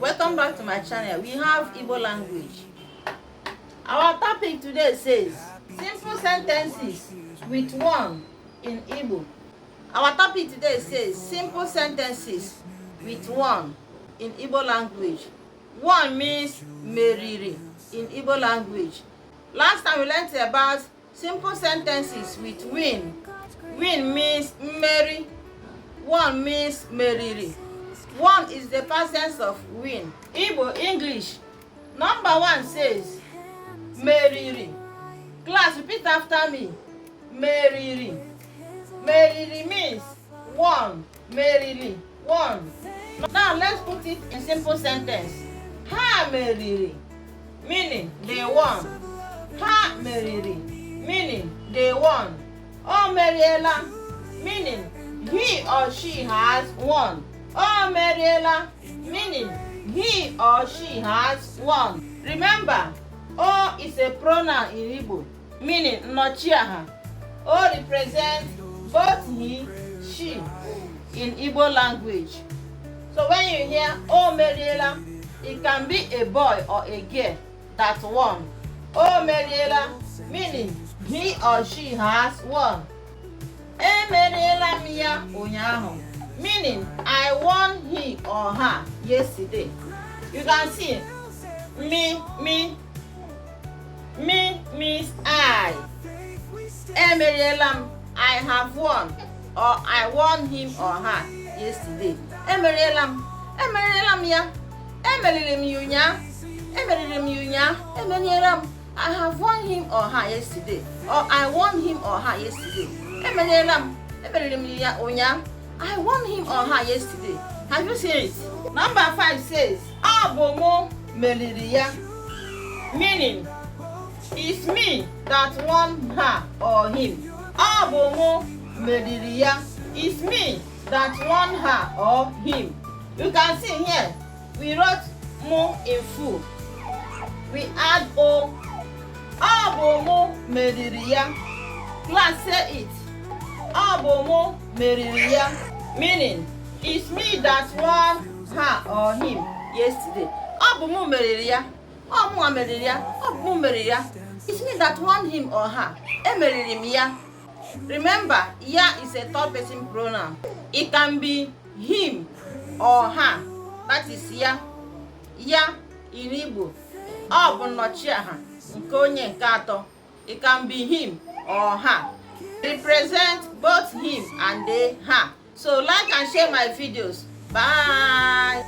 Welcome back to my channel. We have Igbo language. Our topic today says simple sentences with one in Igbo. Our topic today says simple sentences with one in Igbo language. One means meriri in Igbo language. Last time we learned about simple sentences with win. Win means mmeri. One means meriri. One is the past tense of win. Igbo English. Number one says meriri. Class, repeat after me. Meriri. Meriri means one. Meriri. One. Now let's put it in simple sentence. Ha meriri. Meaning they won. Ha meriri. Meaning they won. O meriela. Meaning he or she has won. O meriela, meaning he or she has won. Remember, O is a pronoun in Igbo, meaning nnochiaha. O represents both he, she in Igbo language. So when you hear O meriela, it can be a boy or a girl that won. O meriela, meaning he or she has won. E meriela miya unyahu. Meaning, I won he or her yesterday. You can see, me means I. Emerielam, I have won, or I won him or her yesterday. Emerielam ya. Emerilim yunya. Emerielam, I have won him or her yesterday, or I won him or her yesterday. Emerilim yunya. I won him or her yesterday. Have you seen it? Number 5 says, Abomo meliriya. Meaning, it's me that won her or him. Abomo meliriya. It's me that won her or him. You can see here, we wrote mo in full. We add o. Abomo meliriya. Class, say it. Abomo meririya, meaning it's me that won her or him yesterday. Abomo meririya, omu meririya, omu meririya. It's me that won him or her. Emeririm. Remember, ya is a third person pronoun. It can be him or her. That is ya. Ya in Igbo. Obu nnochiaha nke onye nke atọ. It can be him or her. Represent both him and they, her. So like and share my videos. Bye.